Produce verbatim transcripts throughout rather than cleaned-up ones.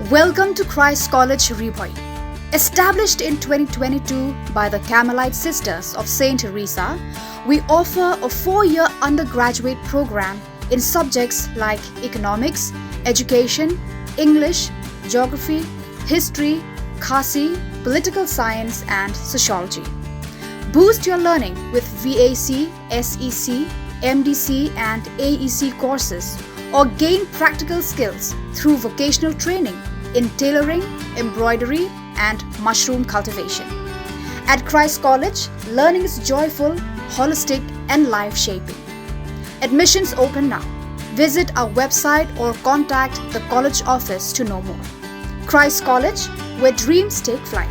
Welcome to Christ College Ri Bhoi. Established in twenty twenty-two by the Carmelite Sisters of Saint Teresa, we offer a four-year undergraduate program in subjects like economics, education, English, geography, history, Khasi, political science, and sociology. Boost your learning with V A C, S E C, M D C, and A E C courses, or gain practical skills through vocational training in tailoring, embroidery, and mushroom cultivation. At Christ College, learning is joyful, holistic, and life shaping. Admissions open now. Visit our website or contact the college office to know more. Christ College, where dreams take flight.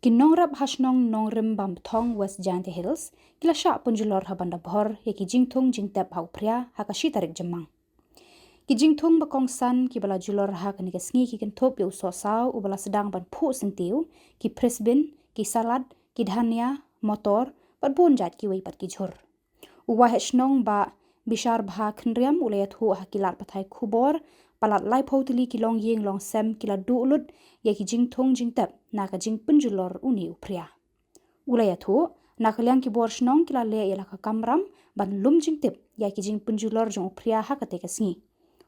Ki nongrep ha shnong Nongrim Bambthong, West Jaintia Hills, ki la shah pynjulor ha Bandabhor ïa ki jingthung jingtep ha u Phria ha ka shi tarik Jymmang. Ki jingthung ba kongsan kiba la julor ha kane ka sngi ki kynthup ïa u sohsaw uba la sdang ban phuh syntiew, ki phrisbin, ki salad, ki dhania, motor, bad bun jait kiwei pat ki jhur. U Waheh Shnong Bah Bisharbha Khynriam u la ïathuh ha ki lad pathai khubor, palat laiphew tylli ki longïing longsem ki la duh lut ïa ki jingthung jingtep na ka jingpynjulor une u Phria. U la ïathuh, na ka liang ki bor shnong ki la leh ïa la ka kamram ban lum jingtip ïa ki jingpynjulor jong u Phria ha katei ka sngi.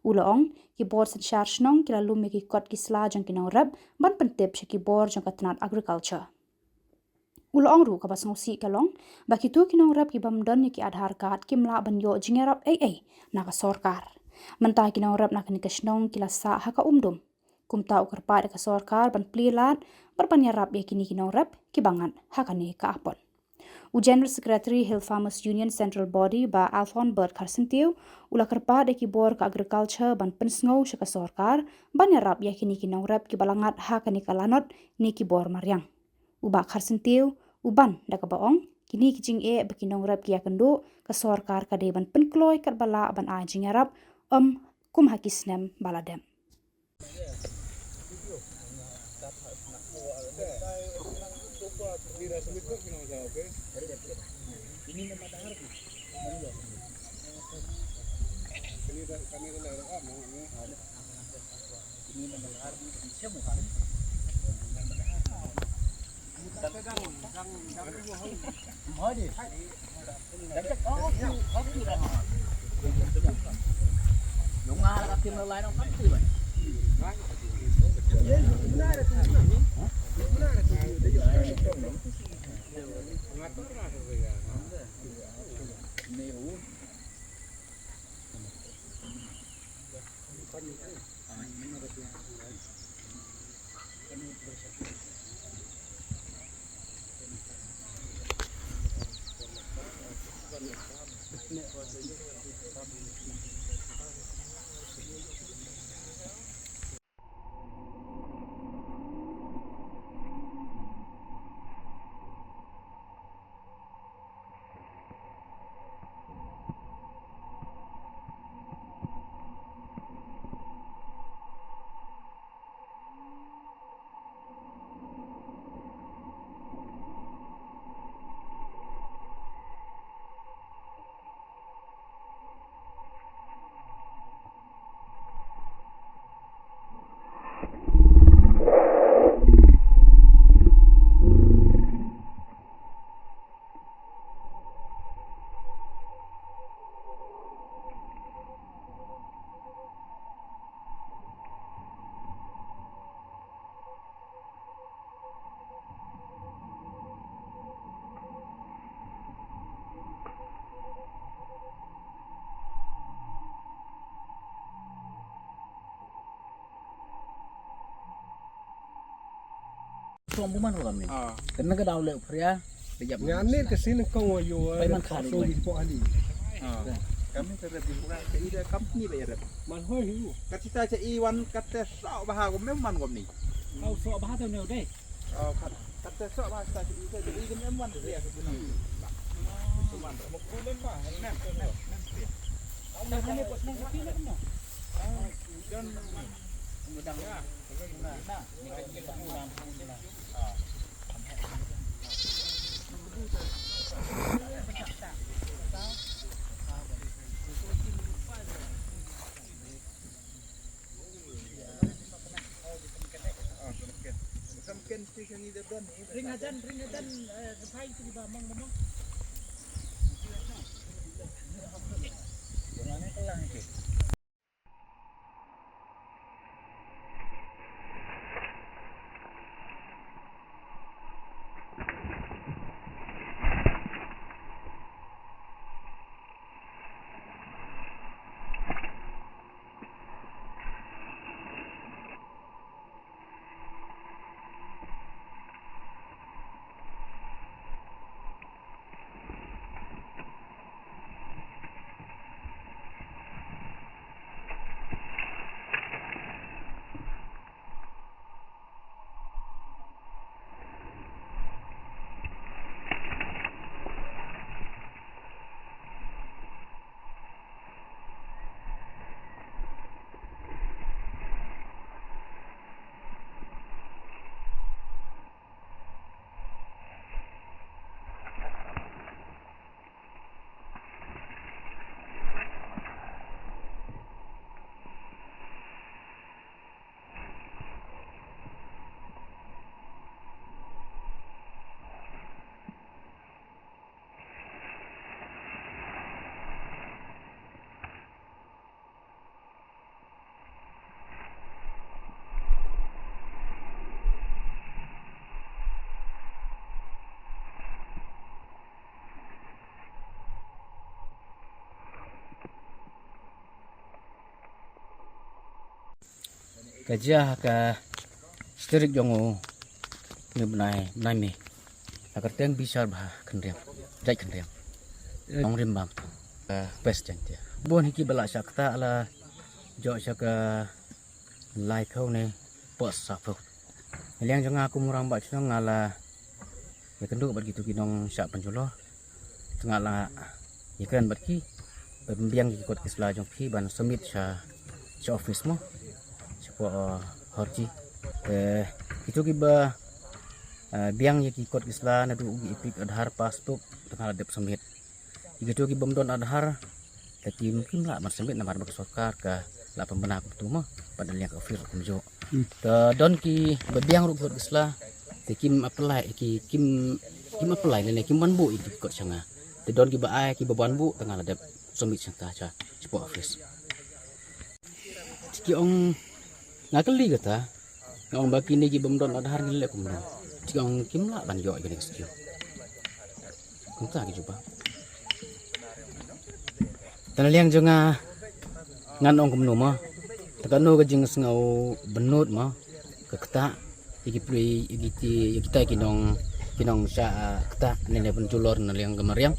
U la ong, ki bor synshar shnong ki la lum ïa ki kot ki sla jong ki nongrep ban pyntip sha ki bor jong ka tnat agriculture. U la ong ruh kaba sngewsih ka long ba kito ki nongrep ki bym don ïa ki Aadhaar card kim lah ban ïoh jingïarap ei ei na ka sorkar. Mynta ki nongrep na kane ka shnong ki la sah ha ka umdum. Kumta u kyrpad ïa ka sorkar ban plie lad bad ban ïarap ïa kine ki nongrep kiba ngat ha kane ka apot. U General Secretary Hill Farmers Union Central Body Bah Alphonbert Kharsyntiew u la kyrpad ïa ki bor ka agriculture ban pynsngew sha ka sorkar ban ïarap ïa kine ki nongrep kiba la ngat ha kane ka lanot ne ki bor mariang. U Bah Kharsyntiew u ban da kaba ong, kine ki jingeh ba ki nongrep ki ïakynduh, ka sorkar ka dei ban pynkloi katba lah ban ai jingïarap, ym kum ha ki snem ba la dep. Song buman ko kami. Ah. Kena ke daw le pria. Pejap. Nga ni ke sini kong wa yo. Pai man khan. So di po ali. Ah. Kami terap di bukan ke ida company ba yarap. Man hoi hiu. Kata ta cha iwan kata sok baha ko memang ko ni. Kau sok baha tu ni deh. Oh, kat, kata sok baha ta cha i cha i ke memang dia ke guna. Memang. Mo kulen ba. Nah, nah, nah. Kau nak ni buat nang kopi nak kena. Ah, dan memang. Mudang ya. Ka jia ha ka shi tarik jong u bnai, bnai May. Ha ka kyrteng Bishar Bha Khynriang, Jait Khynriang. Nongrim Bam. Ka West Jaintia. Bun hi kiba la shah ktah la jooh sha ka laiphew ne poh saphew. Liang jong nga kum u rangbah shnong nga la ïakynduh bad kitu ki nongshah pynjulor. Te nga la ïakren bad ki ba pynbiang ki kot ki sla jong phi ban submit sha, sha office mo, shapoh, uh, Horti. Te kitu kiba, uh, biang ïa ki kot ki sla naduh ki EPIC, Aadhaar, passbook, te nga la dep submit. Ïa kitu ki bym don Aadhaar te kim, kim lah ban submit namar ba ka sorkar ka la pynbna kumtu mo, bad na liang ka office kumjuh. Hmm. Te don kiba biang ruh ki kot ki sla te kim apply, ki kim, kim apply lane kim wanbuh ïa ki kot sha nga. Te don kiba ai, kiba wanbuh te nga la dep submit sha ka, sha, shapoh office. Te ki ong, nga kylli kata, nga ong ba kine ki bym don Aadhaar ngin leh kumno. Te ki ong kim lah ban ïoh ïa kane ka scheme. Kumta ki jubab. Te na liang jong nga ngan ong kumno mo. Te kano ka jingsngew bynnud mo, ka ktah ïa ki pli, ïa ki, ïa kita ki nong, ki nongshah, ah, ktah ne, ne pynjulor na liang ka mariang.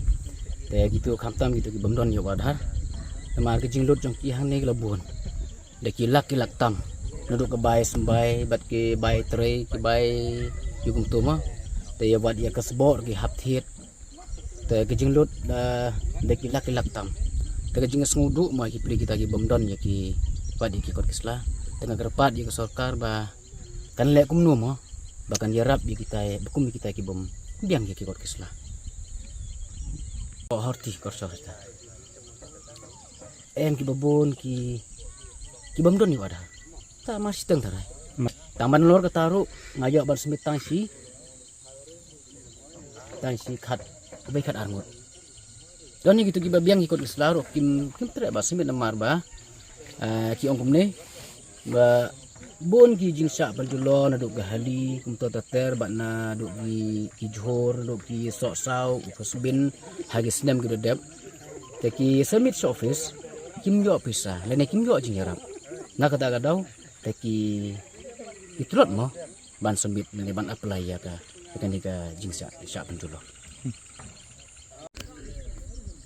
Te kitu khamtam kitu ki bym don ïa u Aadhaar. Namar ka jinglut jong ki hangne ka la bun. Da ki lak ki lak tam. Naduh ka bai symbai bad ki bai trei, ki bai ïa kumtu mo. Te ïa wat ïa ka sboh ki hap thied. Te ka jinglut, eh, da ki lak ki lak tam. Te ka jingsngewduh mo ïa ki pli kita ki bym don ïa ki, wat ïa ki kot ki sla. Te nga kyrpad ïa ka sorkar ba kan leh kumno mo, ba kan ïarap ïa kita, ba kum ïa kita ki bym biang ïa ki kot ki sla. Horti, Horti. Em kiba bun ki, ki bym don ïa u Aadhaar. Te mar shiteng tharai. Ma- Tang ban lor kata ruh nga ïoh ban submit tang shi, tang shi khat, bai khat arngut. Don ïa kitu kiba biang ki kot ki sla ruh kim, kim treh ban submit namar ba, eh, ki ong kumne. Ba bun ki jingshah pynjulor naduh ka Hali kumta ter ter bad naduh ki, ki Jhur, naduh ki Sohsaw, u Kasbin, ha ki snem ki dep. Te ki submit sha office, kim ïoh pisa, lane kim ïoh jingïarap. Na kata ka daw, te ki, ki tlot mo ban submit lane ban apply ïa ka, ïa kane ka jingshah, shah pynjulor.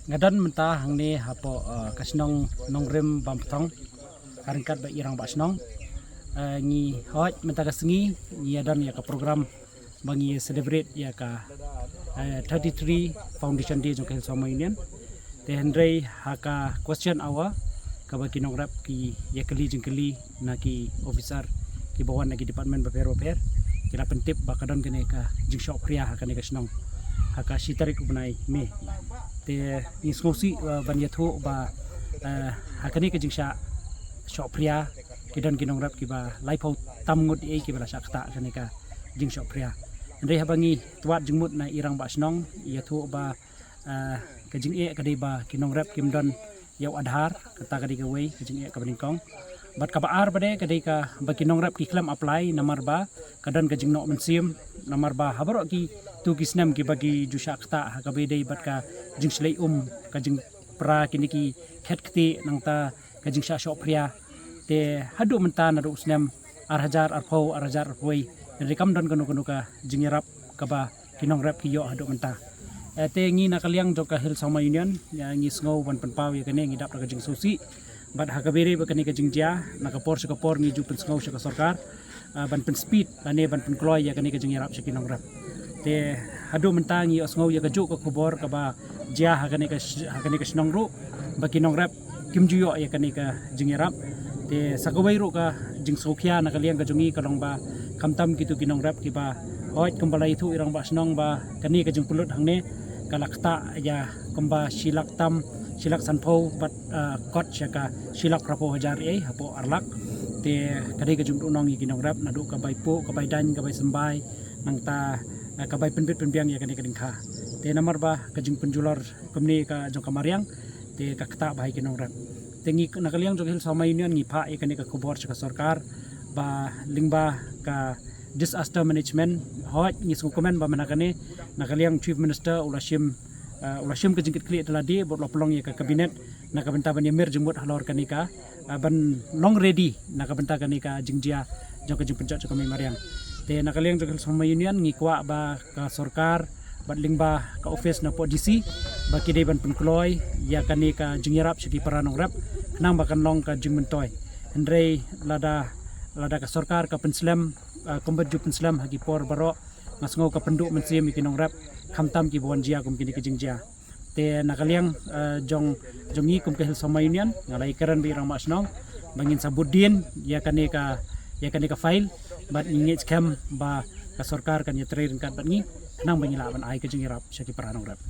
Nga don mynta hangne hapoh, eh, ka shnong Nongrim Bamthong, ha ryngkat bad i rangbah shnong. Eh, ngi hoi mynta ka sngi ngi ïa don ïa ka program ba ngi celebrate ïa ka, eh, thirty-three Foundation Day jong ka Hill Sohma Union. Te hynrei ha ka question hour kaba ki nongrep ki ïa kylli jingkylli na ki officer kiba wan na ki department bapher bapher, ki la pyntip ba ka don kane ka jingshoh phria ha kane ka shnong ha ka shi tarik u bnai May. Te ngi sngewsih, eh, ban ïathuh ba, eh, ha kane ka jingshah shoh phria ki don ki nongrep kiba laiphew tam ngut ei kiba la shah ktah kane ka jingshoh phria. Hynrei haba ngi twad jingmut na i rangbah shnong, ïathuh ba, ah, ka jingeh ka dei ba ki nongrep kim don ïa u Aadhaar, kata ka dei kawei ka jingeh kaba nyngkong. Bad kaba ar pat ka dei kaba ki nongrep ki khlem apply namar ba ka don ka jingnoh mynsiem, namar ba ha baroh kitu ki snem kiba ki ju shah ktah ha kaba ïadei bad ka jingshlei um, ka jingpra kine ki khet kti, nangta ka jingshah shoh phria. Te haduh mynta, naduh u snem ar hajar arphew, ar hajar arphew wei, hynrei kam don kano kano ka jingïarap kaba ki nongrep ki ïoh haduh mynta. Eh, te ngi na ka liang jong ka Hill Sawma Union, ïa, ngi sngew ban pynpaw ïa kane, ngi dap da ka jingsngewsih. Bad ha kaba ïadei bad kane ka jingjia, na ka por sha ka por ngi ju pynsngew sha ka sorkar, ah, ban pynspeed lane ban pynkloi ïa kane ka jingïarap sha ki nongrep. Te haduh mynta ngi ïohsngew ïa kajuh ka khubor kaba jia ha kane ka sh-, ha kane ka shnong ruh, ba ki nongrep kim ju ïoh ïa kane ka jingïarap. Te sa kawei ruh ka jingsngewkhia na ka liang ka jong ngi ka long ba khamtam kitu ki nongrep kiba hooid kumba la ïathuh i rangbah shnong ba kane ka jingpynlut hangne ka la ktah ïa kumba shi lak tam, shi lak sanphew bad, ah, kot sha ka shi lak phraphew hajar ei hapoh ar lak. Te ka dei ka jingduhnong ïa ki nongrep, naduh ka bai puh, ka bai daiñ, ka bai symbai, nangta, ah, ka bai pynbit pynbiang ïa kane ka dingkha. Te namar ba ka jingpynjulor kumne ka jong ka mariang, te ka ktah bha ïa ki nongrep. Te ngi na ka liang jong ka Hill Sawma Union ngi phah ïa kane ka khubor sha ka sorkar ba lyngba ka disaster management, hooid ngi sngewkmen ba mynta kane na ka liang Chief Minister u la shim, ah, u la shim ka jingkitkhlieh da lade bad u la pynlong ïa ka cabinet na ka bynta ban ïamir jingmut halor kane ka, ah, ban long ready na ka bynta kane ka jingjia jong ka jingpynjot jong ka mei mariang. Te na ka liang jong ka Hill Sawma Union ngi kwah ba ka sorkar bad lyngba ka office na poh D C ba ki dei ban pynkloi ïa kane ka jingïarap sha ki para nongrep khnang ba kan long ka jingmyntoi. Hynrei lada, lada ka sorkar ka pynslem, ah, kumba ju pynslem ha ki por baroh, nga sngew ka pynduh mynsiem ïa ki nongrep, khamtam kiba wan jia kum kine ki jingjia. Te na ka liang, eh, jong, jong ngi kum ka Hill Sawma Union, nga la ïakren bad i rangbah shnong ba ngin sa bud dien ïa kane ka, ïa kane ka file, bad ngi ngeit skhem ba ka sorkar kan ïatrei ryngkat bad ngi khnang ba ngin lah ban ai ka jingïarap sha ki para nongrep.